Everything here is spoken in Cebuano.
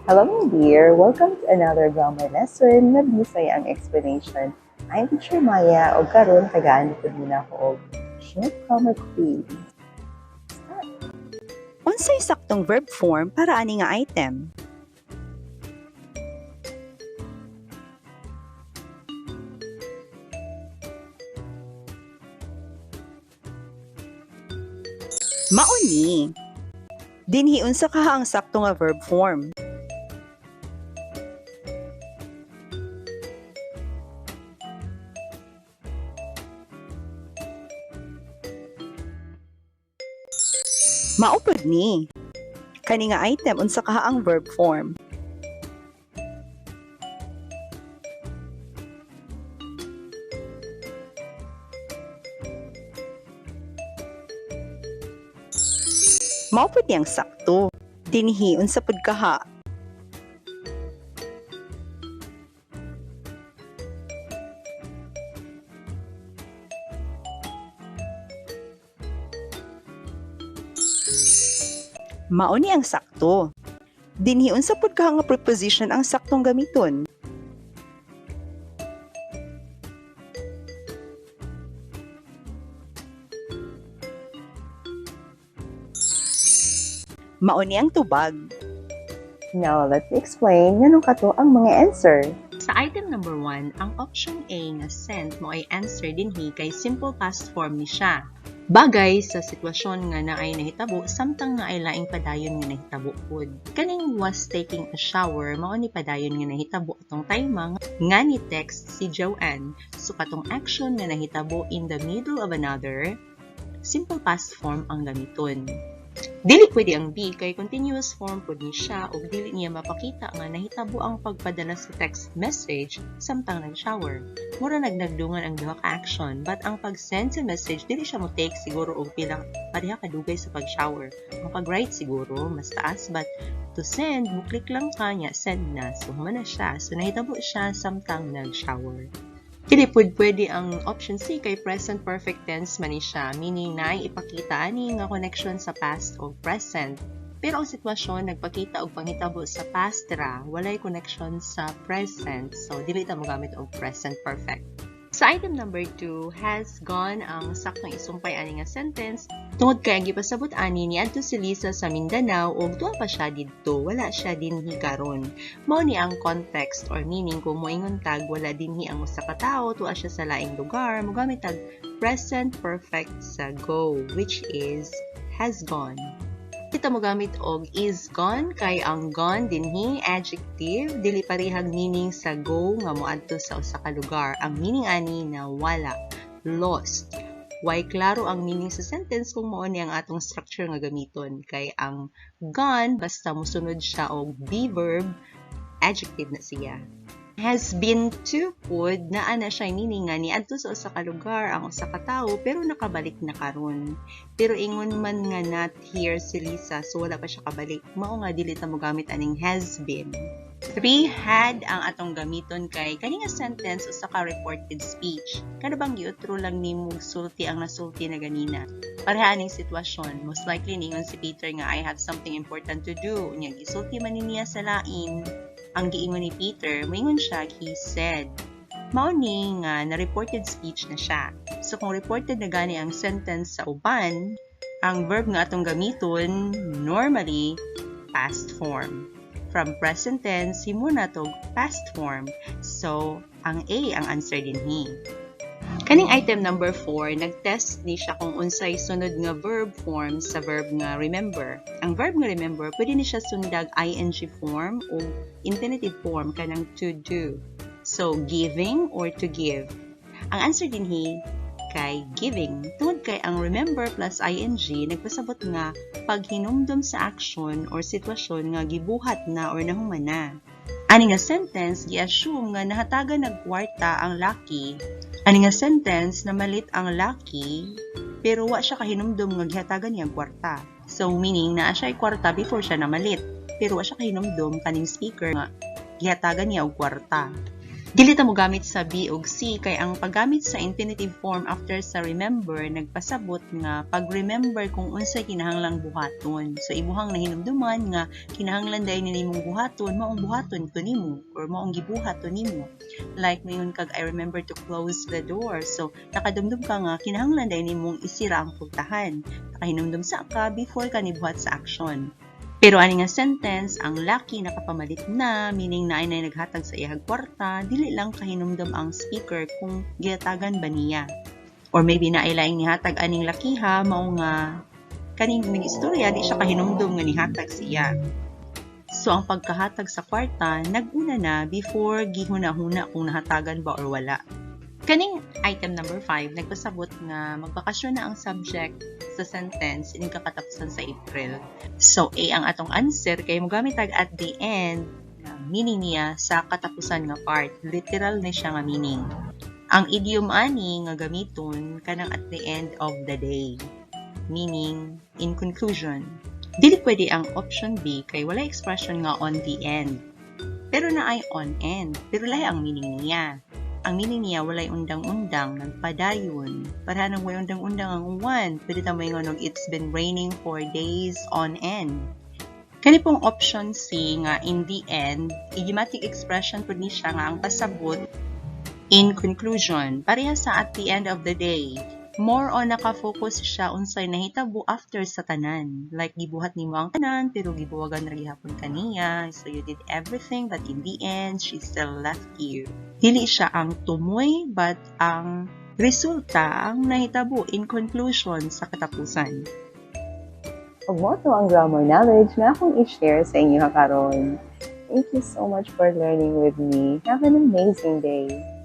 Hello, my dear. Welcome to another grammar lesson na Bisaya ang explanation. I'm Teacher Maya og karon tagaan pud nila ko og short grammar quiz. Start. Unsay saktong verb form para ani nga item? Mao ni. Dinhi unsa kaha ang sakto nga verb form? Mao pud ni. Kani nga item unsa kaha ang verb form? Mao pud ni ang sakto. Dinhi unsa pud kaha? Mao ni ang sakto. Dinhi unsa pud kaha nga preposition ang saktong gamiton? Mao ni ang tubag. Now, let me explain nganong kato ang mga answer. Sa item number 1, ang option A nga sent mo ay answer dinhi kay simple past form ni siya. Bagay sa sitwasyon nga naay nahitabo samtang naay laing padayon nga nahitabo pod. Kaning was taking a shower mao ni padayon nga nahitabo atong time nga ni text si Joanne. So katong action nga nahitabo in the middle of another, simple past form ang gamiton. Dili pwede ang B kay continuous form pud ni siya ug dili niya mapakita nga nahitabo ang pagpadala sa text message samtang nag-shower. Mura nagnagdungan ang duha ka action, but ang pag-send sa message dili siya mo take siguro og pila pareha kadugay sa pag-shower. Ang pag-write siguro mas taas, but to send mo click lang ka nya send na. So human na siya. So nahitabo siya samtang nag-shower. Dili pud pwede ang option C kay present perfect tense man ni siya, meaning naay ipakita ani nga connection sa past o present. Pero ang sitwasyon nagpakita og panghitabo sa past ra, walay connection sa present. So dili ta mogamit og present perfect. Sa item number 2, has gone ang saktong isumpay ani nga sentence tungod kay ang gipasabot ani niadto si Lisa sa Mindanao ug tuwa pa siya didto, wala siya dinhi karon. Mao ni ang context or meaning kung moingon tag wala dinhi ang usa ka tawo, tuwa siya sa laing lugar, mogamit tag present perfect sa go, which is has gone. Kita mo gamit og is gone kay ang gone dinhi adjective, dili parehag meaning sa go nga moadto sa usa ka lugar. Ang meaning ani na wala, lost. Way klaro ang meaning sa sentence kung mao ni ang atong structure nga gamiton kay ang gone basta mosunod siya og be verb, adjective na siya. Has been to pud naa na siya meaning nga niadto sa usa ka lugar ang usa ka tawo pero nakabalik na karon. Pero ingon man nga not here si Lisa, so wala pa siya kabalik. Mao nga dili ta mogamit aning has been. 3, had ang atong gamiton kay kani nga sentence usa ka reported speech. Kada bang giutro lang nimo sulti ang nasulti na ganina. Pareha aning sitwasyon, most likely ningon si Peter nga I have something important to do. Unya gisulti man ni niya sa lain. Ang giingon ni Peter, moingon siya, he said. Mao ni nga na-reported speech na siya. So kung reported na gani ang sentence sa uban, ang verb nga atong gamiton normally past form. From present tense, himo na tog past form. So ang A ang answer dinhi. Kaning item number 4, nagtest ni siya kung unsay sunod nga verb form sa verb nga remember. Ang verb nga remember, pwede ni siya sundag ing form o infinitive form kanang to do. So, giving or to give. Ang answer dinhi kay giving. Tungod kay ang remember plus ing nagpasabot nga paghinumdom sa action or sitwasyon nga gibuhat na or nahuman na. Ani nga sentence gi-assume nga nahatagan og kwarta ang Lucky. Ani nga sentence namalit ang Lucky pero wa siya kahinumdom nga gihatagan niya ang kwarta. So meaning naa siya kwarta before siya namalit pero wa siya kahinumdom kaning speaker nga gihatagan niya og kwarta. Dili ta mogamit sa B ug C kay ang paggamit sa infinitive form after sa remember nagpasabot nga pag-remember kung unsay kinahanglang buhaton. So imuhang nahinumduman nga kinahanglan diay ni nimong buhaton, maong buhaton to nimo or maong gibuhat to nimo. Like moingon kag "I remember to close the door." So nakadumdum ka nga kinahanglan diay nimong isira ang pultahan. Nakahinumdum sa ka before ka nibuhat sa action. Pero ani nga sentence, ang laki nakapamalit na, meaning naay na naghatag sa iyang kwarta, dili lang kahinumdum ang speaker kung gihatagan ba niya. Or maybe naay laing nihatag aning lakiha, mao nga kaning nag-istorya di siya kahinumdum nga nihatag siya. So ang pagkahatag sa kwarta nag-una na before gihuna-huna kung nahatagan ba or wala. Kaning item number 5 nagpasabot nga magbakasyon na ang subject sa sentence ining kakatapusan sa April. So A ang atong answer kay mogamit tag at the end, meaning niya sa katapusan nga part. Literal ni siya nga meaning. Ang idiom ani nga gamiton kanang at the end of the day. Meaning, in conclusion. Dili pwede ang option B kay wala expression nga on the end. Pero naay on end, pero lahi ang meaning niya. Ang meaning niya walay undang-undang, nagpadayon. Para nang way undang-undang ang uwan, pwede ta moingon og "It's been raining for days on end." Kani pong option C nga in the end, idiomatic expression pud ni siya nga ang pasabot in conclusion. Pareha sa at the end of the day. More on naka-focus siya unsay nahitabo after sa tanan. Like gibuhat nimo ang tanan pero gibuwagan ra gihapon kaniya. So you did everything, but in the end she still left you. Dili siya ang tumoy but ang resulta ang nahitabo in conclusion, sa katapusan. Ug mao to ang grammar knowledge na akong i-share sa inyo karon. Thank you so much for learning with me. Have an amazing day.